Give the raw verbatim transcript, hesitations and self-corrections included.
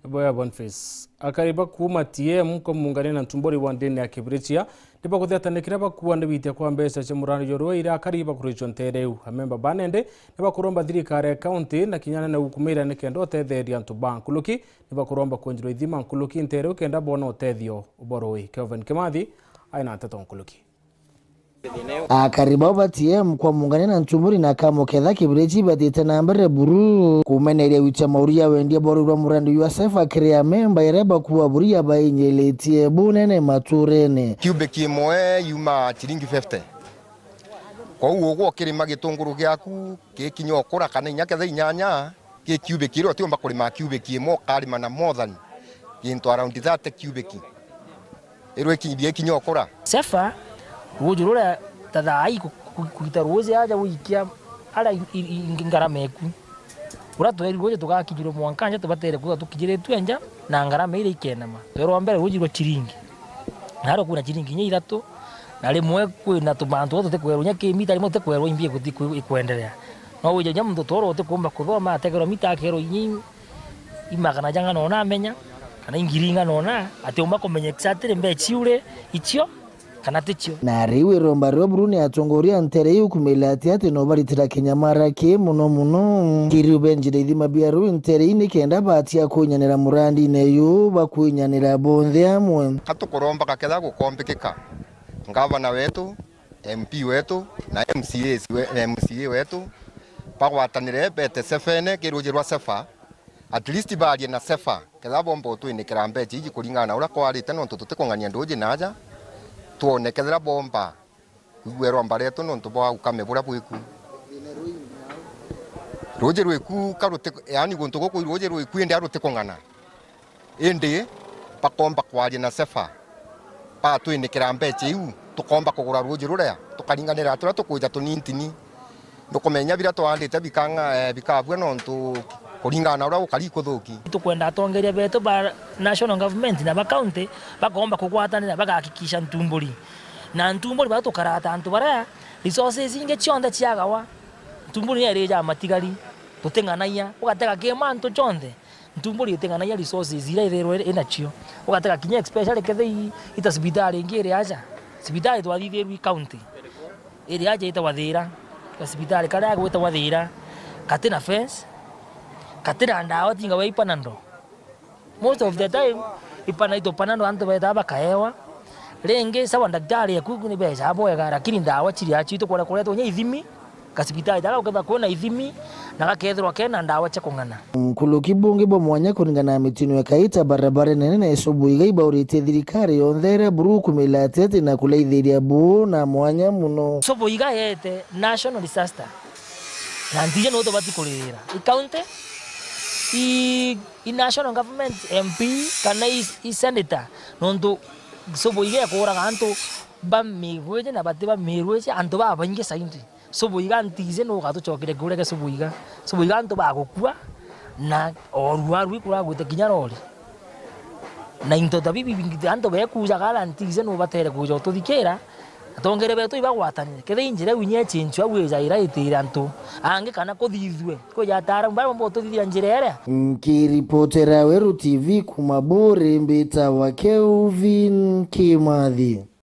Boya Boniface. Akari ba kuuma T M kwa muungania na Ntumburi wa ndini ya Kibirichia, ni bakutheta ni kiria bakuua ni witia kwa mbeca cia murandi jwa rua iria akari bakuricwa nteere iu. Amemba ba nende ni bakuromba thirikari ya kaunti na kinya nene gukumira ni kenda utetheria antu ba nkuruki. Ni bakuromba kwenjerwa ithima nkuruki nteere iu kenda boona utethio bwa rui. Kelvin Kimathi aina nteto nkuruki. Akari bao ba T M kwa muungania na Ntumburi na Kamuketha Kibirichi bathiite na mbere buru kumeneria witia mauru ya wendia bwa rui rwa murandi jwa sefa kiri amemba iria bakuua buru ya bainyiiritie bunene maturene. Cubic imwe yuma ciringi fifty. Kwou ugwe ukirima gitunguru giaku gikinya ukura kana inya ketha inyanya, ki cubic iria utiumba kurima cubic imwe, ukarima na more than gintu around thirty cubic. Irwe ikinyithia ikinya ukura. Sefa, ruuji ruria ta thaa ii ku-, ku-, kuita ruuji aja wikia aria i-, i-, i-, ngarama eku. Uria tweri ruuji tugakinyirwe mwanka nja tubatere kwithirwa tukinyiritue nja na ngarama iria ikenama. Twerwa mbere ruuji rwa chiringi. Nario kwina chiringi inya ithatu, na rimwe kwina tumantu tutikwerwa inya ki mita, rimwe tutikwerwa imbi ikuthi-, iku-, ikwenderea. No wije inya muntu toro utikumba kuthoma ategerwa mita akerwa inya i-, i magana jang'ana ona amenya, kana i ngiri ing'ana ona, atiumba kumenya exactly mbeca iu ri icio, kana ticio. Na riu iromba rio buru ni atongoria a ntere iu kumila ati ati no baritira kinyamara ki muno muno. Kiri ubenjire ithima bia ruu ntere ii ni kenda batia kwinyanira murandine yu bakwinyanira bonthe amwe. Ka tukuromba gaketha gukombikika, ngavana wetu, M P wetu, na M C As we-, M C A wetu, bagwatanire bete sefene ki ruuji rwa sefa, at least baarie na sefa, ketha bomba utwinikira mbeca iji kuringana na uria kwarite, nontu tutikung'ania nduuji naaja, twone kethira bomba kwigua iromba rietu nontu bwa ukame buria bwiku. Ruuji rwiku ka ruti-, yaani guntu guku ruuji rwiku indi a rutikung'ana. Indi bakomba kwaria na sefa, batwinikira mbeca iu, tukomba kugura ruuji ruria, tukaringanira turia tukwija tunintini. Nukumenya biria twaandite bikang'a-, eh, bikabua nontu kuringana na uria gukari kuthuki. Tukwenda atongeria betu ba national government na ba county bakomba kugwatanira bagahakikisha Ntumburi. Na Ntumburi baria tukaraa ta antu baria resources ingi cionthe ciagawa, Ntumburi niyo irija matigari, tuting'anagia, ugatega ki mantu jonthe. Ntumburi iting'anagia resources iria ithirwe inacio. Ugatega kinya especially kethira i-, ita cibitari ingi iri aja. Cibitari twathithirwe i county. Iri aja itagwa Thira. Gacibitari karia gwitagwa Thira. Katina fence. Katina ndawa tinga we ipanando. Most of the time, ipanando, ipanando antu betaga bakaewa. Ringi sawa ndagitari eku ni beca bwega, lakini ndawa chiri acio itukwenda kuretwa nya ithimi. Gacibitari jaga gukethirwa kwina ithimi na gakethirwa kena ndawa cia kung'ana. Nkuruki bungi bwa mwanya kuringana na mitino ikai ta barabara nene na isobo iga ibauritie thirikari yonthe iria buru kumila ateti na kulaithiria buu na mwanya muno. Sobo iga yete national disaster. Na ntije no tubati kuririra. I county, i, i national government, M P, kana i, i senator, nontu sobo iga ikuuraga antu ba Mirwiji na bati ba Mirwiji, antu babaingi zaidi. Subu iga ntiiji nu ugatucokeria kiuria kia subu iga. Subu iga antu bagukua na oru aru ikuragwite kinya rori. Na into ta bibi bingi antu bekujaga ara ntiiji nu batere kuja ututhikira. Atongeria betu ibagwatanire. Kethira i njira iu inya ichinchua au ijaira itire antu. Angi kana kuthithue. Kwija ataaramu baria bomba ututhithia njira iria. Nkiripotera Weru T V kuma Buri, mbitawa Kelvin Kimathi.